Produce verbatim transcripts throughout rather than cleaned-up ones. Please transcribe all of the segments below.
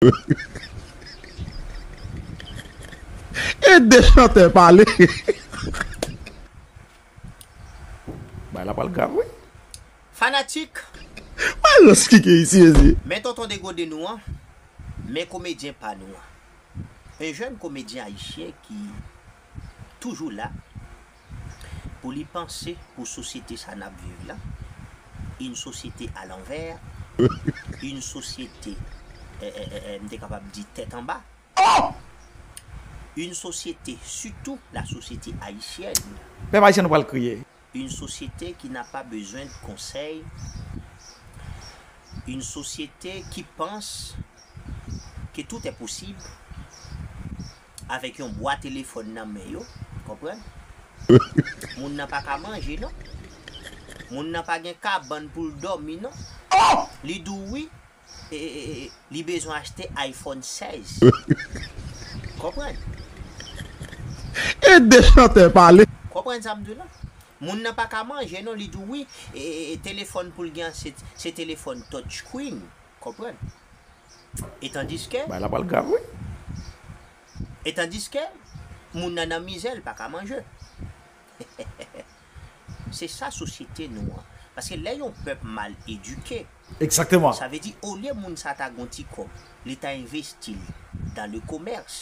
E de chantè pale. Bay la pral grav, wi. Fanatik. Malòs ki gen isi, ezi. Men tonton degode nou an. Men komedyen pa nou an. Yon jèn komedyen ayisyen ki toujou la pou li panse pou sosyete sa n ap viv la. Yon sosyete alanvè, yon sosyete, eh, eh, eh, eh, m te kapab di tèt anba. Yon sosyete, sitou la sosyete ayisyèn. Pèp ayisyen nou pral kriye. Une société qui n'a pas besoin de conseils, une société qui pense que tout est possible avec yon bwa telefòn nan men yo, konprann? Moun nan pa ka manje non. Moun nan pa gen kabann pou l dòmi non. Li di w wi, e, e, e, e, li bezwen achte iPhone sèz. Konprann? E de chantè pale. Konprann sa m di w la? Moun nan pa ka manje non, li di w wi, e, e, e, telefòn pou l gen se, se telefòn touchscreen. Konprann? E tandiske bay la pral grav, wi. E tandiske moun nan nan mizè, l pa ka manje. Se sa sosyete nou an. Paske lè yon pèp mal edike, egzakteman, sa vle di olye moun sa ta gon ti kòb, li ta envesti l dan le komès.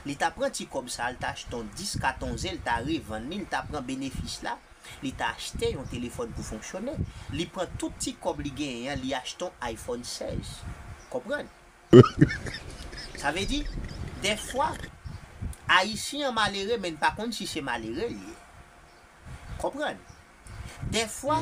Li ta pran ti kòb sa, l ta achte yon dis, katonze, l ta revann li, l ta pran benefis la, li ta achte yon telefòn pou fonksyone. Li pran tout ti kòb li genyen an, li achte yon iPhone sèz. Konprann? Sa vle di, dèfwa, Ayisyen an malere, men n pa konn si se malere l ye. Konprann? Dèfwa,